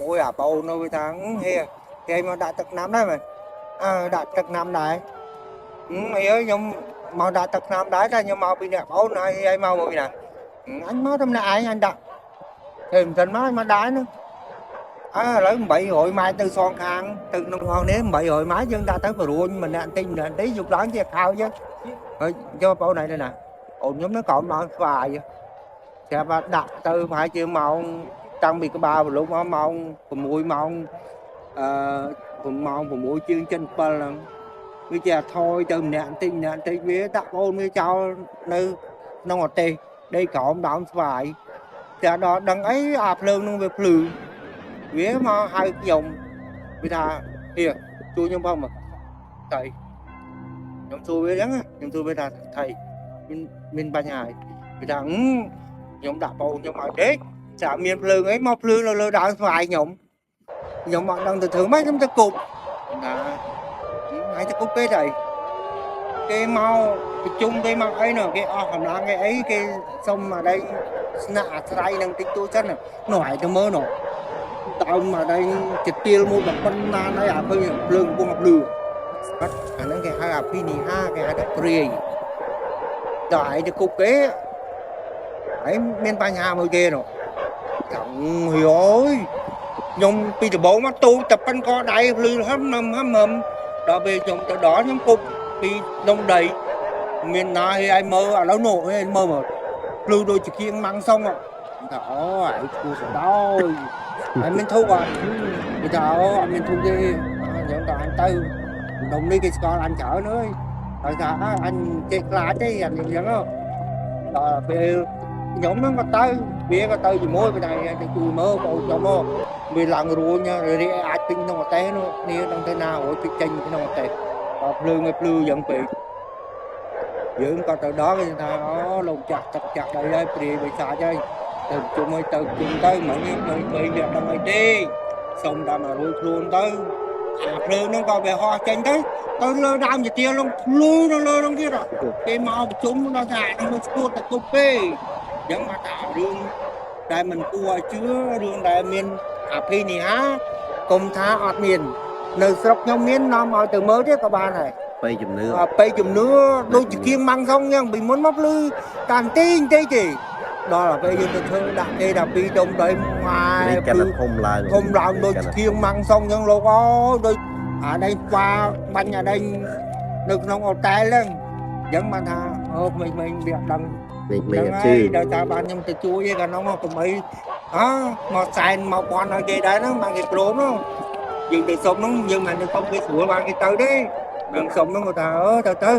មួយអាបងនៅវាថាហេគេមកដាក់ទឹកថ្នាំដែរមែនអើដាក់ទឹកថ្នាំដែរអីអើយខ្ញុំមកដាក់ទឹកថ្នាំដែរតែខ្ញុំមកពីអ្នកបងហើយឯងមកមកពីណាអញមកតែម្នាក់ឯងអញដាក់ទេមិនសិនមកអញមកដាក់នោះអើឥឡូវ800ម៉ែត្រទៅសងខាងទៅក្នុងហងនេះ800ម៉ែត្រយើងដាក់ទៅបរួញម្នាក់តិចម្នាក់តិចយប់ឡើងជាខោយើងហើយយកបងណៃទៅណាអូនខ្ញុំនៅក្រោមឡើងស្វាយស្រាប់ថាដាក់ទៅប្រហែលជាម៉ោងតាំងពីក្បាលប្រឡុកមកម៉ោង6ម៉ោងអឺម៉ោង6ជាង7ហ្នឹងវាជាថយទៅម្នាក់តិចម្នាក់តិចវាដាក់បងវាចោលនៅក្នុងអទេសដីក្រោមដើមស្វាយតែដល់ដឹងអីអាភ្លើងនឹងវាភ្លឺវាមកហៅខ្ញុំវាថាហៀជួយខ្ញុំផងមកថៃខ្ញុំសួរវាអញ្ចឹងខ្ញុំសួរវាថាថៃមានមានបញ្ហាអីវាថាខ្ញុំដាក់បងខ្ញុំឲ្យដេកចាមានភ្លើងអីមកភ្លើងនៅលើដើមស្វាយខ្ញុំខ្ញុំអត់ដឹងទៅធ្វើម៉េចខ្ញុំទៅគប់ណាហើយទៅគប់គេទៅគេមកប្រជុំគេមកអីនោះគេអស់កម្លាំងគេអីគេសុំមកដីស្នាក់អាស្រ័យនឹងតិចតួចសិននោះហើយទៅមើលនោះដើមមកដីជាទៀលមួយប៉ុណ្ណាហើយអាឃើញភ្លើងកំពុងភ្លឺអត់អាហ្នឹងគេហៅអាភិនិហាគេហៅថាព្រាយដល់ឯងទៅគប់គេឯងមានបញ្ហាមួយគេនោះចង់ហីអើយខ្ញុំពីដំបូងមកទូតែប៉ិនកដៃភ្លឺហឹមហឹមហឹមហឹមដល់ពេលខ្ញុំទៅដល់ខ្ញុំគប់ពីដុំដីមានណាហីឯងមើលឥឡូវនោះឯងមើលមកភ្លឺដូចជាគៀងម៉ាំងសុងថាអូឯងគួរសដោយឯងមានធូបអត់គេថាអូអត់មានធូបទេអញ្ចឹងដល់អញទៅដុំនេះគេស្គាល់អញច្រើនអើយហើយថាអញចេះខ្លាចទេអញអញ្ចឹងដល់ពេលខ្ញុំហ្នឹងក៏ទៅវាក៏ទៅជាមួយប៉ុន្តែទៅជួយមើលបងខ្ញុំមកវាឡើងរួញរាអាចពេញក្នុងអតេសនោះគ្នាដឹងទៅណារួចពេញចេញក្នុងអតេសដល់ភ្លើងឲ្យភ្លឺយ៉ាងពេកយើងក៏ទៅដល់គេថាអូលោកចាស់ទឹកចាស់ដីហើយព្រាយបិសាចហើយទៅជុំឲ្យទៅជុំទៅមិននេះមិនបីវាដឹងអីទេសុំតែមករួចខ្លួនទៅអាភ្លើងហ្នឹងក៏វាហោះចេញទៅទៅលើដើមជាទៀលនោះភ្លឺនៅលើនោះទៀតគេមកប្រជុំដល់ថានឹងស្គួតតែគប់ទេអញ្ចឹងមកថារឿងដែលមិនគួរឲ្យជឿរឿងដែលមានអភិនិហាកុំថាអត់មាននៅស្រុកខ្ញុំមាននាំឲ្យទៅមើលទៀតក៏បានដែរ បីជំនឿ ពេលជំនឿដូចជាគៀងម៉ាំងសុងអញ្ចឹងពីមុនមកភ្លឺតាន់ទីបន្តិចទេដល់ពេលយើងទៅធ្វើដាក់គេដល់ពីដុំដីម៉ែ នេះ ភ្លឺ កាន់តែធំឡើង ធំឡើងដូចគៀងម៉ាំងសុងអញ្ចឹងលោកអើយដូចអាដែងស្វាបាញ់អាដែងនៅក្នុងអូតែលហ្នឹងអញ្ចឹងបានថាអូក្មេងៗវាអត់ដឹង នេះមិន ហ្នឹង អត់ជឿ ហើយដល់តាបានខ្ញុំទៅជួយឯកាលនោះមកកុំអីអើមកសែនមកបន់ឲ្យគេដែរហ្នឹងបានគេព្រមហ្នឹងយើងទៅសុំហ្នឹងយើងមិនទៅសុំគេស្រួលបានគេទៅទេយើងសុំហ្នឹងគាត់ថាអឺទៅទៅ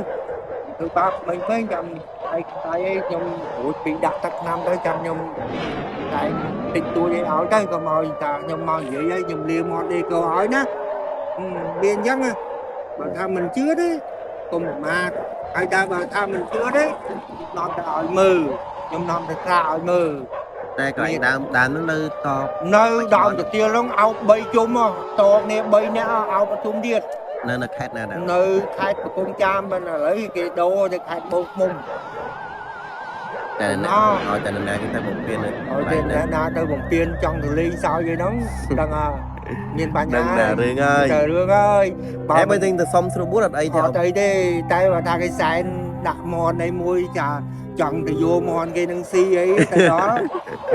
ធ្វើបាបក្មេងៗចាំឯកដៃឯងខ្ញុំរួចពីដាក់ទឹកថ្នាំទៅចាំខ្ញុំតែតិចតួចឯងឲ្យទៅក៏មកថាខ្ញុំមកនិយាយឲ្យខ្ញុំលាមាត់ទេក៏ឲ្យណាវាអញ្ចឹងបើថាមិនជឿទេកុំប្រមាថហើយតែបើថាមិនជឿទេនាំទៅឲ្យមើលខ្ញុំនាំទៅត្រាឲ្យមើល តែកន្លែងដើមដើមហ្នឹងនៅត នៅដើមទៅទៀលហ្នឹងអោប3ជុំតគ្នា3នាក់អោបជុំទៀត នៅនៅខេត្តណាដែរ នៅខេត្តកំពង់ចាមមិនឥឡូវគេដូរទៅខេត្តបូកឃុំ តែណាឲ្យតែណាគេទៅបំពេញនៅ ឲ្យតែណាទៅបំពេញចង់ទៅលេងសើចអីហ្នឹងដឹងថាមានបញ្ ដឹង ហា តែរឿងហើយ តែរឿងហើយ តែបើទិញទៅសុំស្រួលបួនអត់អីទេ អត់អីទេតែបើថាគេសែនដាក់មន់អីមួយចាចង់ទៅយកមន់គេនឹងស៊ីអីទៅដល់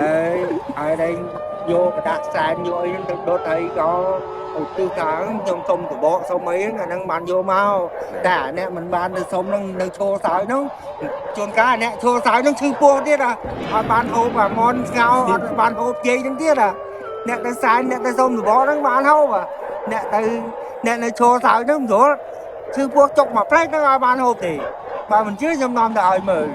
ហើយហើយតែយកกระดาษសែនយកអីហ្នឹងទៅដុតហើយក៏ឧទ្ទិសថាខ្ញុំសុំកបកសុំអីហ្នឹងអាហ្នឹងបានយកមកតែអាអ្នកមិនបានទៅសុំហ្នឹងនៅឈរសើចហ្នឹងជួនកាលអ្នកឈរសើចហ្នឹងឈឺពោះទៀតអាអត់បានហូបអាមន់ស្ងោអត់បានហូបជ័យហ្នឹងទៀតអាអ្នកទៅសែនអ្នកទៅសុំកបកហ្នឹងបានហូបអាអ្នកទៅអ្នកនៅឈរសើចហ្នឹងមិនស្រួលឈឺពោះចុកមកផ្លែកហ្នឹងឲ្យបានហូបទេបើមិនជឿខ្ញុំនាំទៅឲ្យមើល។